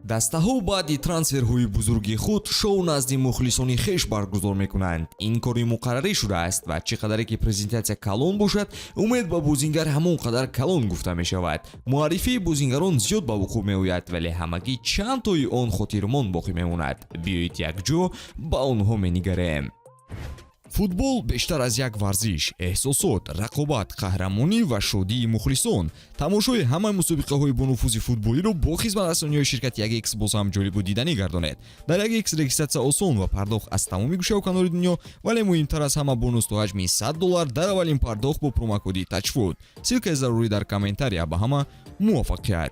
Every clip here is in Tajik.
Дастаҳо баъди трансферҳои бузурги худ шоу назди мухлисони хеш баргузор мекунанд. Ин кори муқаррарӣ шудааст ва чӣ қадаре ки презентатсия калон бошад, умед ба бозингар ҳамон қадар калон гуфта мешавад. Муаррифии бозингарон зиёд ба вуқӯъ меояд, вале ҳамагӣ чанд тои он хотирмон боқӣ мемонад. Биёед, якҷо ба онҳо менигарем. Футбол бештар аз як варзиш: эҳсосот, рақобат, қаҳрамонӣ ва шодии мухлисон. Тамошои ҳамаи мусобиқаҳои бонуфузи футболиро бо хизматрасониҳои ширкати 1X боз ҳам ҷолибу диданӣ гардонед. Дар 1X регистратсия осон ва пардохт аз тамоми гӯшаву канори дунё, вале муҳимтар аз ҳама, бонус то ҳаҷми 100 доллар дар аввалин пардохт бо промокоди ТАЧФУТ. Ссылкаи зарурӣ дар комментария. Ба ҳама муваффақият!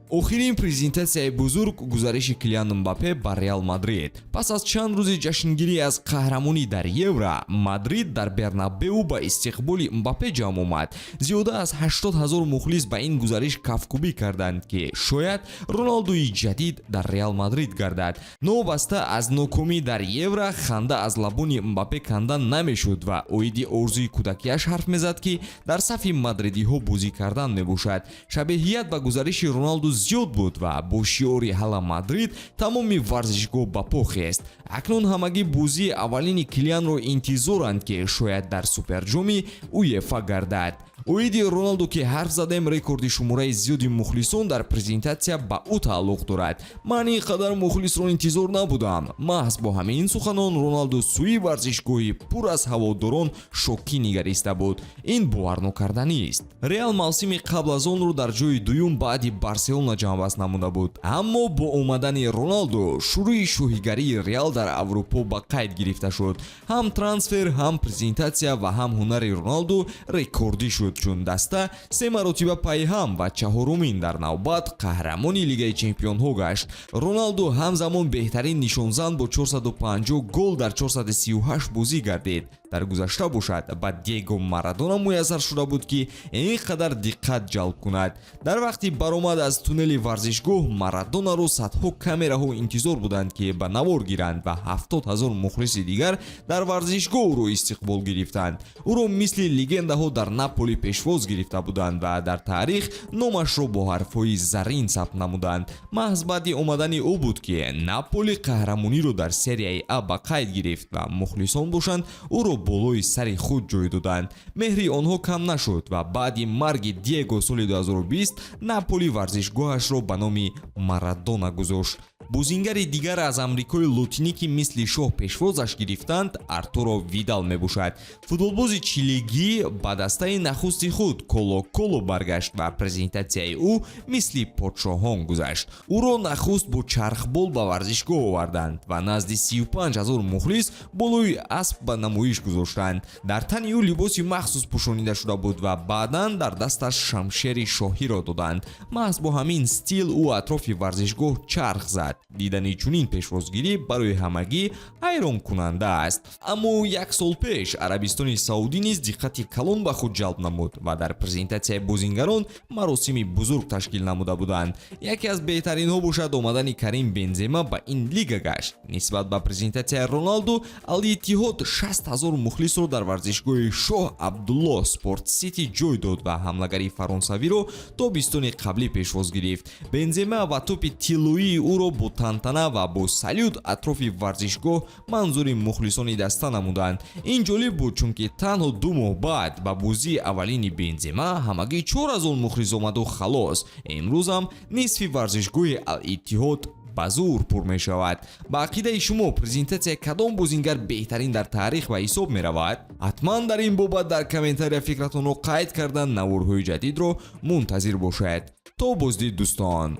Охирин презентатсияи бузург: гузариши Килиан Мбаппе ба Реал Мадрид. Пас аз чанд рӯзи ҷашнгирӣ аз қаҳрамонӣ дар Евро, Мадрид дар Бернабеу ба истиқболи Мбаппе ҷамъ омад. Зиёда аз 80 ҳазор мухлис ба ин гузариш кафкӯбӣ карданд, ки шояд Роналдуи ҷадид дар Реал Мадрид гардад. Новобаста аз нокомӣ дар Евро, ханда аз лабони Мбаппе канда намешуд ва оиди орзуи кӯдакиаш ҳарф мезад, ки дар сафи мадридиҳо бозӣ кардан мебошад. Шабеҳият ба гузариши Роналду зиёд буд ва бо шиори «Ҳала Мадрид» тамоми варзишгоҳ ба по хест. Акнун ҳамагӣ бозии аввалини Килианро интизоранд, ки шояд дар Суперҷоми УЕФА гардад. Оиди Роналду ки ҳарф задем, рекорди шумораи зиёди мухлисон дар презентатсия ба ӯ тааллуқ дорад. «Ман ин қадар мухлисро интизор набудам». Маҳз бо ҳамин суханон Роналду сӯи варзишгоҳи пур аз ҳаводорон шокӣ нигариста буд. Ин боварнокарданист. Реал мавсими қабл аз онро дар ҷои дуюм баъди Барселона ҷамъбаст намуда буд, аммо бо омадани Роналду шурӯи шоҳигарии Реал дар Аврупо ба қайд гирифта шуд. Ҳам трансфер, ҳам презентатсия ва ҳам ҳунари Роналду рекордӣ шуд, чун даста се маротиба пайҳам ва чаҳорумин дар навбат қаҳрамони Лигаи чемпионҳо гашт. Роналду ҳамзамон беҳтарин нишонзан бо 450 гол дар 438 бозӣ гардид. Дар гузашта бошад, ба Диего Марадона муяссар шуда буд, ки ин қадар диққат ҷалб кунад. Дар вақти баромад аз туннели варзишгоҳ Марадонаро садҳо камераҳо интизор буданд, ки ба навор гиранд, ва 70 000 мухлиси дигар дар варзишгоҳ ӯро истиқбол гирифтанд. Ӯро мисли легендаҳо дар Наполи пешвоз гирифта буданд ва дар таърих номашро бо ҳарфҳои заррин сабт намуданд. Маҳз баъди омадани ӯ буд, ки Наполи қаҳрамониро дар Серияи А ба қайд гирифт ва мухлисон бошанд, ӯро болои сари худ ҷой доданд. Меҳри онҳо кам нашуд ва баъди марги Диего соли 2020 Наполи варзишгоҳашро ба номи Марадона гузошт. Бозингари дигар аз Амрикои Лотинӣ, ки мисли шоҳ пешвозаш гирифтанд, Артуро Видал мебошад. Футболбози чилигӣ ба дастаи нахусти худ Коло Коло баргашт ва презентатсияи ӯ мисли подшоҳон гузашт. Ӯро нахуст бо чархбол ба варзишгоҳ оварданд ва назди 35 ҳазор мухлис болои асп ба намоиш гузоштанд. Дар тани ӯ либоси махсус пӯшонида шуда буд ва баъдан дар дасташ шамшери шоҳиро доданд. Маҳз бо ҳамин стил ӯ атрофи варзишгоҳ чарх зад. Дидани чунин пешвозгирӣ барои ҳамагӣ ҳайронкунанда аст. Аммо як сол пеш Арабистони Саудӣ низ диққати калон ба худ ҷалб намуд ва дар презентатсияи бозингарон маросими бузург ташкил намуда буданд. Яке аз беҳтаринҳо бошад, омадани Карим Бензема ба ин лига гашт. Нисбат ба презентатсияи Роналду, Ал-Иттиҳод 60 ҳазор мухлисро дар варзишгоҳи Шоҳ Абдуллоҳ Спорт Сити ҷой дод ва ҳамлагари фаронсавиро тобистони қаблӣ пешвоз гирифт. Бензема ва тӯпи тиллоии ӯро бо тантана ва бо салют атрофи варзишгоҳ манзури мухлисони даста намуданд. Ин ҷолиб буд, чунки танҳо 2 моҳ баъд ба бозии аввалини Бензема ҳамагӣ 4000 мухлис омаду халос. Имрӯзам нисфи варзишгоҳи Ал-Иттиҳод ба зур пур мешавад. Ба ақидаи шумо, презентатсияи кадом бозингар беҳтарин дар таърих ба ҳисоб меравад? Ҳатман дар ин бобат дар комментария фикратонро қайд кардан, наворҳои ҷадидро мунтазир бошед. То боздид, дӯстон.